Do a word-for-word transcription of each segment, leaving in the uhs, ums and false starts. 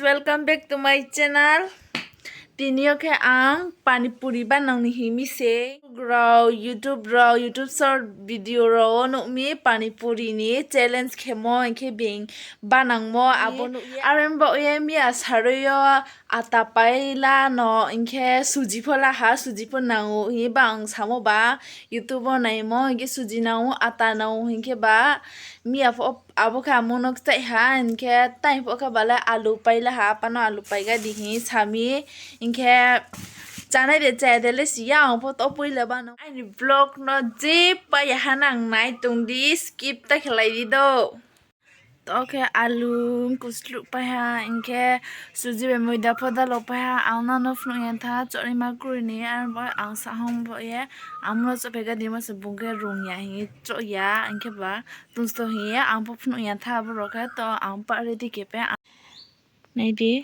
Welcome back to my channel. Tini yo khe ang pani puri banang ni hing mi se. Rao, YouTube rao, YouTube short video rao wo nuh mi pani puri ni challenge khemo, hing khe being banangmo abo nuh ye. Aro ni baoh ye miya sarui yo ata pai la no, hing khe suji pho la ha, suji pho nang ou hing ye ba ang samo ba YouTube wo naimo, hing khe suji nang ou, ata nang ou hing khe ba miya pho abo khe amo no kchaih ha, hing khe tai pho khe ba le alu pai la ha, apa no alu pai ga di hing sa mi, hing khe chanai de chaya de le si ya, ang pho to poi le ba no. Aini vlog no je pai ya ha nang nai tong di, skip ta khe lai di do. To khe alu kusluh pai ha, hing khe suji bai moida pho dalo pai ha, ang no no phnuh ya tha, chornaima kroi ni, aro bo ang sahang bo ye, ang no chophai ga di mo se bung khe rung ya hing ye choh ya, hing khe ba tungsto hing ye, ang pho phnuh ya tha, abo rao khe to ang pah ready khe pai. Nai di,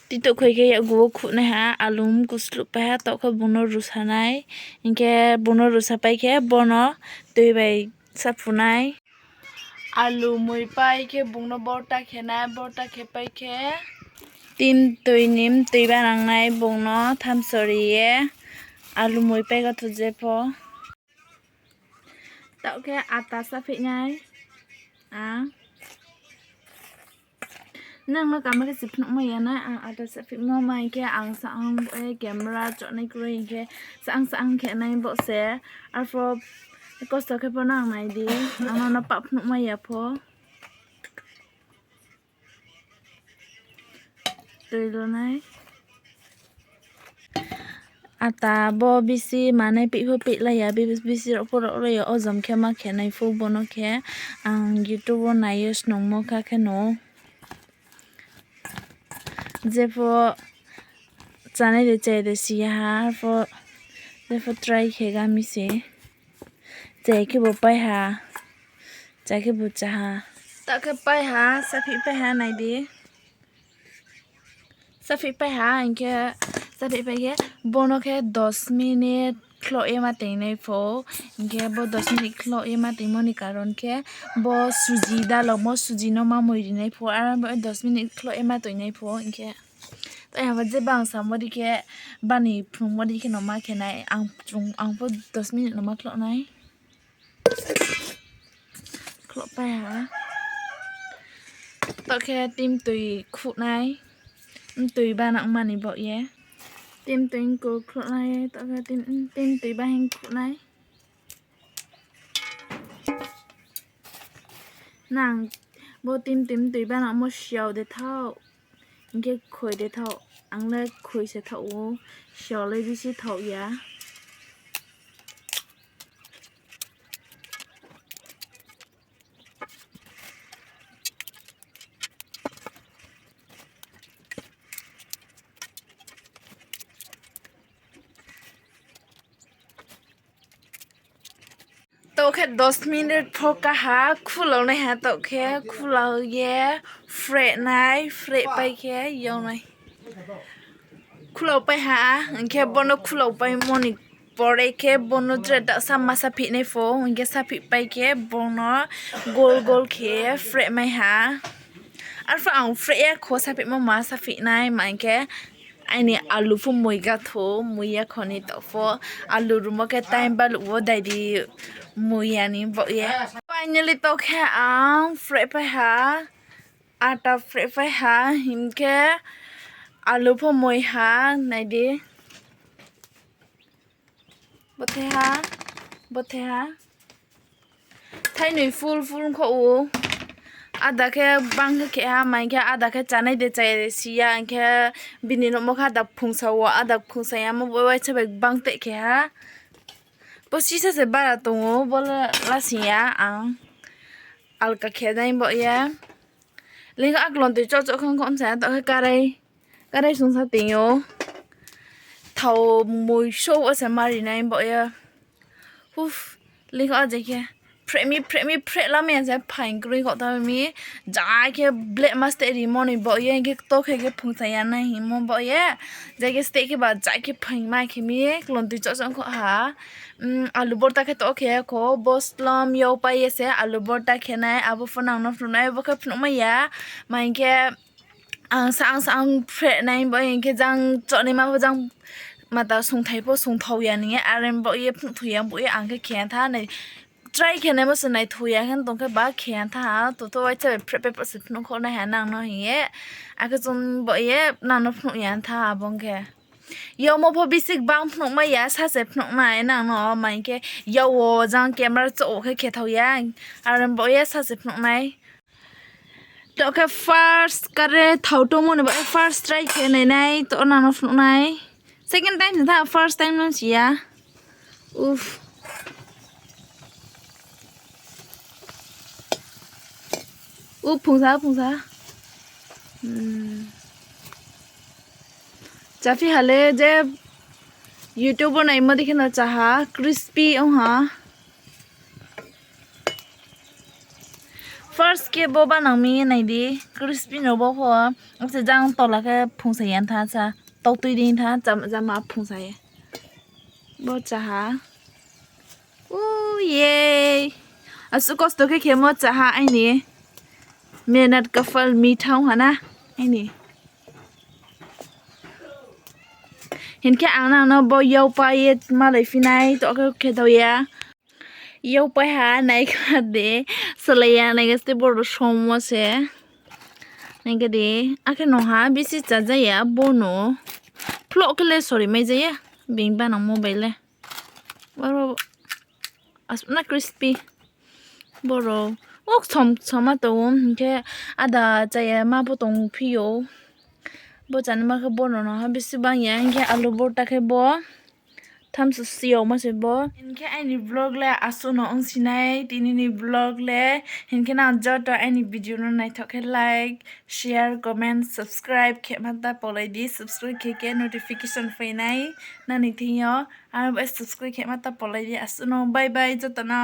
tito khoi khe yakgu wo khuhnai ha, alu kusluh pai ha, to khe bung no rusa nai, hing khe bung no rusa pai khe bo no tui bai saphu nai. Alu moi pai khe bung no borta khe nai, borta khe pai khe tin tui ni mtui banang nai bung no thamsori ye, alu moi pai ga thu je pho. Taoh khe ata saphi nai. Ang nang no kama khe si phnuhmai ya nai, ang ata saphi mo mai khe ang sa ang bo ye camera chohnai kroi hing khe sa ang sa ang khe nai bo se. Arpho kosto khe pho nang nai di, ang no no pah phnuhmai ya pho. Tui lo nai. Ata bo bisi manai pih pho pih la ya, bi-, bisi rao pho rao la ya, ojom khe ma khe nai pho bo no khe ang YouTube wo nai ye snungmo kha khe no. Je pho chanai de chaya de si ya ha, arpho je pho try khe ga mi se. Chaya khe bo pai ha, chaya khe bo cha ha. Taoh khe pai ha, saphi pai ha nai di. Saphi pai ha, hing khe saphi pai khe bo no khe dos minute khloh ye ma toing nai pho. Hing khe bo dos minute khloh ye ma toingmo ni karon khe bo suji dalo mo, suji no ma moi ri nai pho, aro bo dos minute khloh ye ma toing nai pho. Hing khe tai ha ba je bang samo di khe, bani phrungmo di khe no ma khe nai, ang pho dos minute no ma khloh nai. Khloh pai ha. Taoh khe tin mtui khuh nai. Mtui banang mani baoh ye. Tin mtui ko khloh nai, taoh khe tin, tin mtui bahing khuh nai. Nang bo tin mtui, mtui banangmo siao de thaoh. Hing khe khoi de thaoh. Ang le khoi se thaoh ou. Siao le bisi thaoh ya. Taoh khe dos minute pho kaha khulao nai ha, taoh khe khulao ye freh nai, freh pai khe yag nai. Khulao pai ha, hing khe bo no khulao paimo ni pore khe bo no tre da sa ma saphih nai pho, hing khe saphih pai khe bo no gol gol khe freh mai ha. Arphuh ang freh ya kho, saphihmo ma saphih nai, ma hing khe aini alu pho moi ga tho, moi ya kho ni taoh pho. Alu rumo khe time baluh wo dai di moi ya ni baoh ye. Finally taoh khe ang freh pai ha, ata freh pai ha, hing khe alu pho moi ha, nai di. Bo thaiha, bo thaiha. Thainoi full full ongkho ou. Ada khe bang khe khe ha, ma hing khe ada khe chanai de chaya de si ya, hing khe bini nouhmo khe ada phungsa wo, ada phungsa yamo bo waisa bai bang teh khe ha. Bo sisa se bara tong ou, bo le lasing ya ang. Alka khe nai bo ye. Leng khe aklontoi chohchoh khe ongkho msa ya, taoh khe karai. Karai sungsa ting yo. Thao moi sou wo se mari nai bo ye. Huf, leng khe a je khe. Phreh mi, phreh mi, phreh la mi ya se phaing kroi kho ta mi. Ja khe black ma steh rimo ni bo ye, hing khe to khe khe phungsa ya nai hingmo bo ye. Ja khe steh khe ba, ja khe phaing ma khe mi, klontoi chohchoh kho ha. Alu borta khe to khe kho, bo slom yo pai ye se alu borta khe nai, abo pho nang no phnuh nai, bo khe phnuh mai ya. Ma hing khe Ang sa, ang sa, ang phrehnai bo hing khe jang chonaima pho jang mata sungthai pho sungthao ya ni ye, are bo ye phnuh thou ya bo ye ang khe khe ya tha nai. Try khe naimo se naithou ya khe tong khe ba khe ya tha, to to waisa bai phreh phe pho se phnuh kho nai ha nang no hing ye. Akhe chung bo ye nang no phnuh ya tha abo hing khe. Yamo pho bisi bang phnuh mai ya, sa se phnuh nai nang no, ma hing khe yao wo jang camera choh wo khe khe thao ya, are bo ye sa se phnuh nai. To khe first kare thao tongmo ni bo first try khe nai nai, to nang no phnuh nai. Second time tha, first time no si ya. Uff. Uff, phungsa, phungsa. Chaphi ha le je YouTube wo naimo dei khe no cha ha, crispy ong ha. First khe bo banang mi ye nai di, crispy no bo pho. Ase jang tola khe phungsa ya tha sa, tau tui di tha, jama phungsa ye. Bo cha ha. Uye. Asuh kosto khe khemo cha ha aini. Mehnat ka phal meetha ong ha na aini. Hing khe ang nang no bo yaupai ye malai phi nai, to khe khe thao ya. Yaupai ha nai kha de, salai ya nai khe se boro somo se. Nai khe de, akhe no ha bisi chaja ya bo no. Phloh khe le sori mai ja ya, being banang mobile le. Aro asuh na crispy. Boro, ok, som, soma tong ou, hing khe ada chaya ma pho tong phi ou. Bo chanaima khe bo no no ha bisi bang ya, hing khe alu borta khe bo thamsu si yagmo se bo. Hing khe aini vlog le asuh no ongsi nai, tini ni vlog le. Hing khe nang joto aini video no naithok khe like, share, comment, subscribe khe ma ta polai di, subscribe khe khe notification phai nai nani thing yo. Aro bai subscribe khe ma ta polai di, asuh no, bye bye joto no.